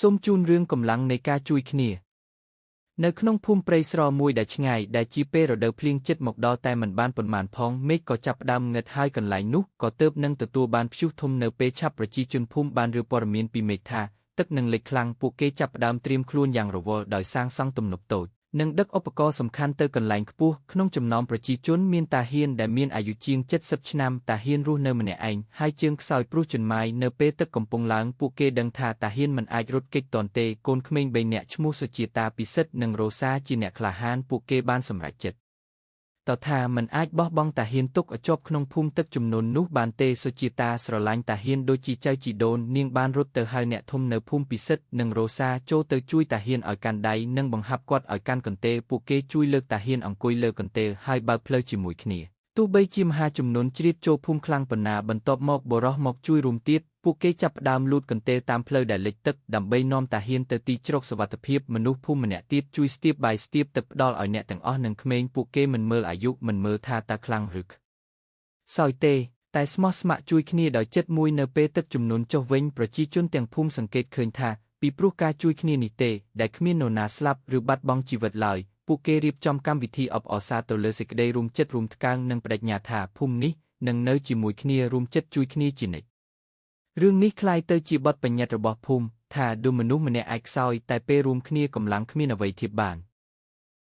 សូមជូនរឿងកម្លាំងនៃការជួយគ្នានៅក្នុងភូមិព្រៃស្រល់មួយដែលឆ្ងាយដែលជាពេលរដូវភ្លៀងជិតមកដល់តែមិនបានប៉ុន្មានផងមេឃក៏ចាប់ផ្ដើមងឹតហើយកន្លែងនោះក៏ទើបនឹងទទួលបានព្យុះធំនៅពេលឆាប់ប្រជាជនភូមិបានរៀបព័ត៌មានពីមេឃថាទឹកនឹងលិចខ្លាំងពួកគេចាប់ផ្ដើមត្រៀមខ្លួនយ៉ាងរវល់ដោយសាងសង់ទំនប់តូចនិងដឹកឧបករណ៍សំខាន់ទៅកន្លែងខ្ពស់ក្នុងចំណោមប្រជាជនមានតាហ៊ានដែលមានអាយុជាង70ឆ្នាំតាហ៊ានរស់នៅម្នាក់ឯងហើយជើងខ្សោយព្រោះជន្មាយនៅពេលទឹកកំពុងឡើងពួកគេដឹងថាតាហ៊ានមិនអាចរត់គេចទាន់ទេកូនក្មេង3នាក់ឈ្មោះសុជាតាពិសិដ្ឋនិងរ៉ូសាជាអ្នកក្លាហានពួកគេបានសម្រេចចិត្តតថាមិនអាចបោះបង់តាហ៊ានទុកឲ្យជាប់ក្នុងភូមិទឹកចំនួននោះបានទេសុជាតាស្រឡាញ់តាហ៊ានដូចជាចៅជីដូននាងបានរត់ទៅហៅអ្នកធំនៅភូមិពិសិដ្ឋនិងរ៉ូសាចូលទៅជួយតាហ៊ានឲ្យកាន់ដៃនិងបង្ហាប់គាត់ឲ្យកាន់កន្ទេលពួកគេជួយលើកតាហ៊ានអង្គុយលើកន្ទេលហើយបើកផ្លូវជាមួយគ្នាទោះបីជាមហាជំនន់ជ្រៀតចូលភូមិខ្លាំងប៉ុណ្ណាបន្ទាប់មកបុរសមកជួយរួមទៀតពួកគេចាប់ផ្ដើមលូតកន្ទេលតាមផ្លូវដែលលិចទឹកដើម្បីនាំតាហ៊ានទៅទីជ្រកសុវត្ថិភាពមនុស្សភូមិម្នាក់ទៀតជួយស្ទាបបាយស្ទាបទឹកផ្ដល់ឲ្យអ្នកទាំងអស់និងក្មេងពួកគេមិនមើលអាយុមិនមើលថាតើខ្លាំងឬខ្សោយទេតែស្មោះស្ម័គ្រជួយគ្នាដោយចិត្តមួយនៅពេលទឹកជំនន់ចុះវិញប្រជាជនទាំងភូមិសង្កេតឃើញថាពីព្រោះការជួយគ្នានេះទេដែលគ្មាននរណាស្លាប់ឬបាត់បង់ជីវិតឡើយពួកគេរៀបចំកម្មវិធីអបអរសាទរលើសេចក្តីរួមចិត្តរួមថ្កើងនិងបដិញ្ញាថាភូមិនេះនឹងនៅជាមួយគ្នារួមចិត្តជួយគ្នាជានិច្ចរឿងនេះក្លាយទៅជាបទបញ្ញត្តិរបស់ភូមិថាដូចមនុស្សម្នាក់អាចខ្សោយតែពេលរួមគ្នាកម្លាំងគ្មានអ្វីធៀបបាន។